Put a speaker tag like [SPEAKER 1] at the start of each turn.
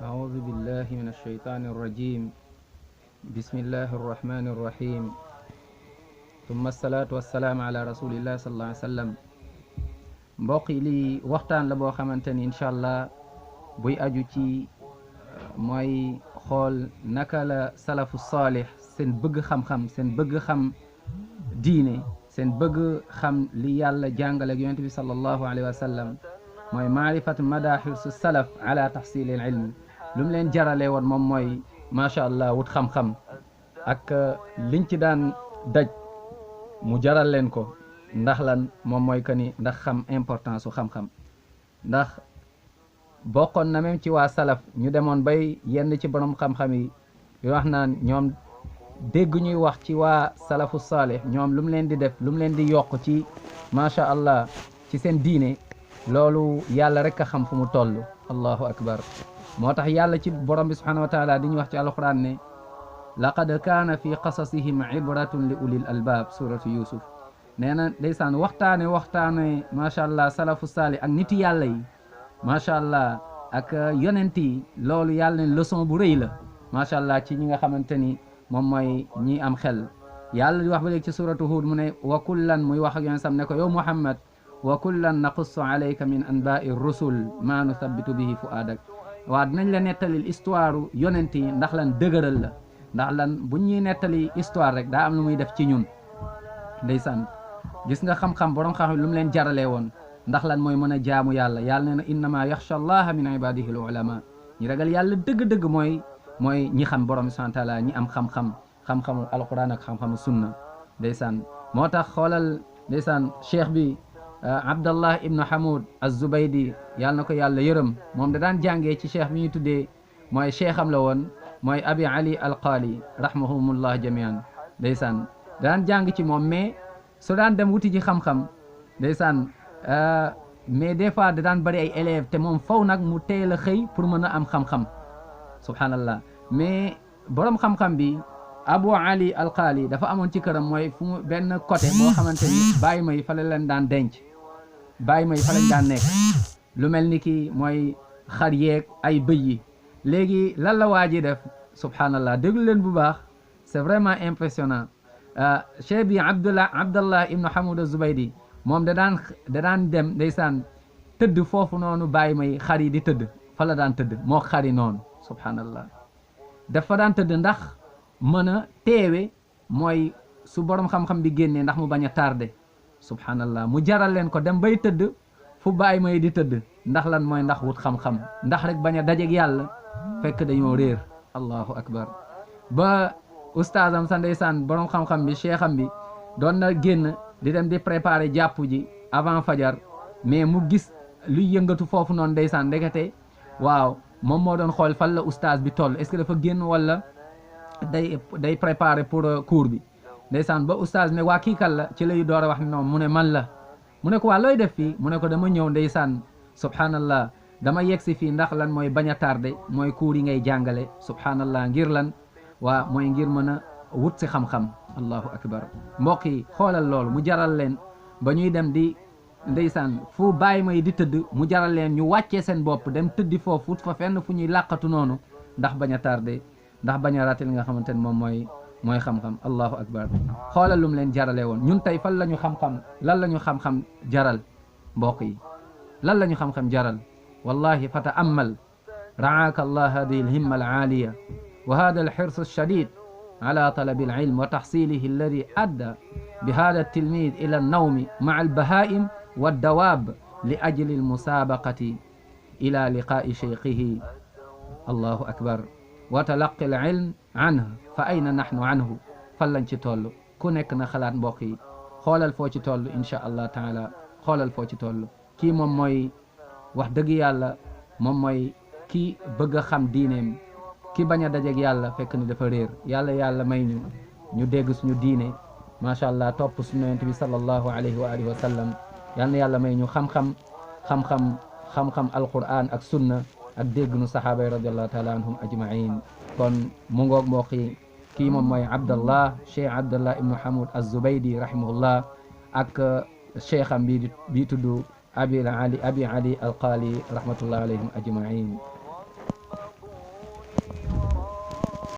[SPEAKER 1] أعوذ بالله من الشيطان الرجيم. بسم الله الرحمن الرحيم. ثم الصلاة والسلام على رسول الله صلى الله عليه وسلم. mbokk yi lii waxtaan la boo xamante ni incha allah buy aju ci mooy xool naka la salafu saalix seen bëgg xam-xam seen bëgg xam diine seen bëgg xam li yàlla jàngale ak yonent bi sallallahu alayhi wa sallam mooy maarifatu madaxisu salaf ala taxsilil ilm lu mu leen jarale woon moom mooy macha allah wut xam-xam ak liñ ci daan daj mu jaral leen ko ndax lan moom mooy que ni ndax xam importance su xam-xam ndax bokkoon na même ci waa salaf ñu demoon bay yenn ci borom xam-xam yi wax naan ñoom dégg ñuy wax ci waa salafu saalih ñoom lu mu leen di def lu mu leen di yokk ci macha allah ci seen diine loolu yàlla rek a xam fu mu toll allahu akbar moo tax yàlla ci borom bi subhanahu wa taala di ñu wax ci alquran ne laqad kaana fi qasasihim ibratun li ulil albab suratu yusuf nee na ndeysaan waxtaane macha allah salafu saalih ak niti yàlla yi macha allah ak yonent yi loolu yàlla ne leçon bu rëy la macha allah ci ñi nga xamante ni moom mooy ñi am xel yàlla di wax ba léegi ci suratu hud mu ne wa kullan muy wax ak yonent sam ne ko yow muhammad wa kullan naqussu alayka min anba'i rusul ma nuthabitu bihi fuadak waa dinañ la nettalil histoire yonent yi ndax lan dëgëral la ndax lan bu ñuy nettali histoire rek daa am lu muy def ci ñun ndeysaan gis nga xam-xam borom xam lu mu leen jaralee woon ndax lan mooy mën a jaamu yàlla yàlla nee na innama yaxsha allaha min ibadihi al ulama ñi ragal yàlla dëgg-dëgg mooy ñi xam borom subhanahu wa taala ñi am xam-xamu alquran ak xam-xamu sunna ndeysaan moo tax xoolal ndeysaan cheikh bi abdallah ibnu hamud az-zubaydi yàlla na ko yàlla yërëm moom da daan jàngee ci cheikh bi ñuy tuddee mooy cheikham la woon mooy abi ali alqaali rahmahumullah jamian ndeysaan da daan jàng ci moom mais su daan dem wuti ci xam-xam ndeysaan mais des fois da daan bëri ay élèves te moom faw nag mu teel a xëy pour mën a am xam-xam subhanallah mais borom xam-xam bi abu ali alqaali dafa amoon ci këram mooy fu mu benn côté boo xamante ni bàyyi may fa la leen daan denc bàyyi may fa lañ daan nekk lu mel ni ki mooy xar yeeg ay bëy yi léegi lan la waa ji def subhanallah déglu leen bu baax c'est vraiment impressionnant cheikh bi abdallah ibnu hamud az-zubaydi moom da daan dem ndeysaan tëdd foofu noonu bàyyi may xar yi di tëdd fa la daan tëdd moo xari noonu subhanallah dafa daan tëdd ndax mën a teewe mooy su borom xam-xam bi génnee ndax mu bañ a tardé subhanallah mu jaral leen ko dem bay tëdd fu bàyyi may di tëdd ndax lan mooy ndax wut xam-xam ndax rek bañ a dajeeg yàlla fekk dañoo réer allahu akbar ba ustaasam sa ndeysaan borom xam-xam bi cheikham bi doon na génn di dem di préparer jàpp ji avant fajar mais mu gis luy yëngatu foofu noonu ndeysaan ndekete waaw moom moo doon xool fan la ustaas bi toll est-ce que dafa génn wala day préparer pour cours bi ndeysaan ba ustaas ne waa kii kan la ci lay door a wax noonu mu ne man la mu ne ko waa looy def fii mu ne ko dama ñëw ndeysaan subhanallah dama yegg si fii ndax lan mooy bañ a tardé mooy cours yi ngay jàngale subhanallah ngir lan waa mooy ngir mën a wut si xam-xam allahu akbar mbokk yi xoolal loolu mu jaral leen ba ñuy dem di ndeysaan fu bàyyi may di tëdd mu jaral leen ñu wàccee seen bopp dem tëddi foofu wut fa fenn fu ñuy làqatu noonu ndax bañ a tardé ndax bañ a raté li nga xamante ne moom mooy xam-xam allahu akbar xoolal lu mu leen jaralee woon ñun tey fan la ñu xam-xam lan la ñu xam-xam jaral mbokk yi lan la ñu xam-xam jaral wallahi fa ta'ammal ra'aaka allah hadihi alhimma alaaliya wa hada alxirsu alshadid على طلب العلم وتحصيله الذي أدى بهذا التلميذ إلى النوم مع البهائم والدواب لأجل المسابقة إلى لقاء شيخه الله أكبر وتلقي العلم عنه فأين نحن عنه فلن تولو كونك نخلات بوخي خول الفوتي تولو إن شاء الله تعالى خول الفوتي تولو كي موموي وحدقي يالا موموي كي بغا خم دينم ki bañ a dajeeg yàlla fekk ni dafa réer yàlla may ñu dégg suñu diine macha allah topp suñu yonent bi sallallahu alayhi wa alihi wa sallam yàlla may ñu xam-xam alquran ak sunna ak dégg nu sahaaba yi radiallahu taala anhum ajmain kon mu ngoog mbokk yi kii moom mooy cheikh abdallah ibnu hamud az-zubaydi rahimahullah ak cheikham bi tudd abi ali alqaali rahmatullah alayhim ajmain